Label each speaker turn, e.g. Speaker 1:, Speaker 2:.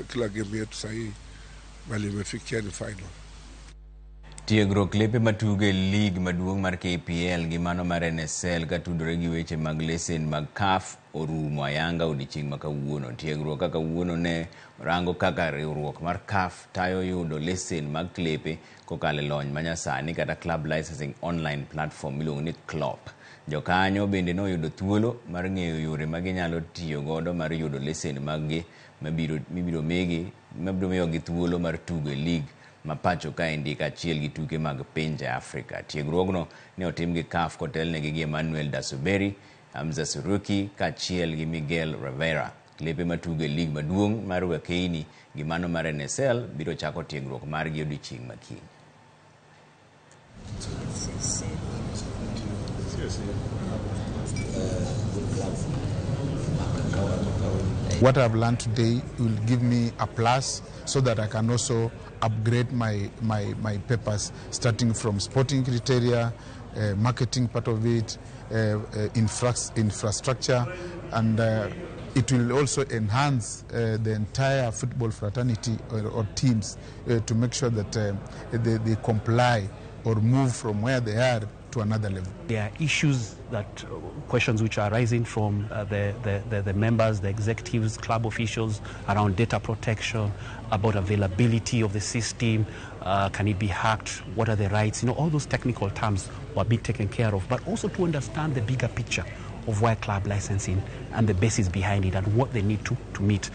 Speaker 1: Kila game yetu sahii mali imefikia ni final.
Speaker 2: Tiegruok klepe matugo e lig maduong' mar KPL gi mano mar NSL katudore gi weche mag lesen mag CAF orumo ayanga odiochieng' ma kawuono. Tiegruok kaka kawuono ne orango kaka riwruok mar CAF tayo yudo lesen mag klepe kokalo e lony manyasani kata Club Licensing Online Platform miluongo ni CLOP. Jokanyo bende noyudo thuolo mar ng'eyo yore ma ginyalo tiyo godo mar yudo lesen mag gi mibiro migi mabiro miyogi thuolo mar tugo e lig ma pacho kaendi kaachiel gi tuke mag pinje Afrika. Tiegruogno ne otim gi CAF kotelnegi gi Emmanuel Dasoberi, Hamza Suruki kaachiel gi Miguel Rivera. Klepe matugo e lig maduong' mar Wakeini gi mano mar NSL biro chako tiegruok margi odiochieng' ma kiny.
Speaker 3: What I've learned today will give me a plus so that I can also upgrade my papers, starting from sporting criteria, marketing part of it, infrastructure, and it will also enhance the entire football fraternity or teams to make sure that they comply or move from where they are to another level.
Speaker 4: There are issues that, questions which are arising from the members, the executives, club officials around data protection, about availability of the system, can it be hacked, what are the rights, all those technical terms were being taken care of, but also to understand the bigger picture of why club licensing and the basis behind it and what they need to meet.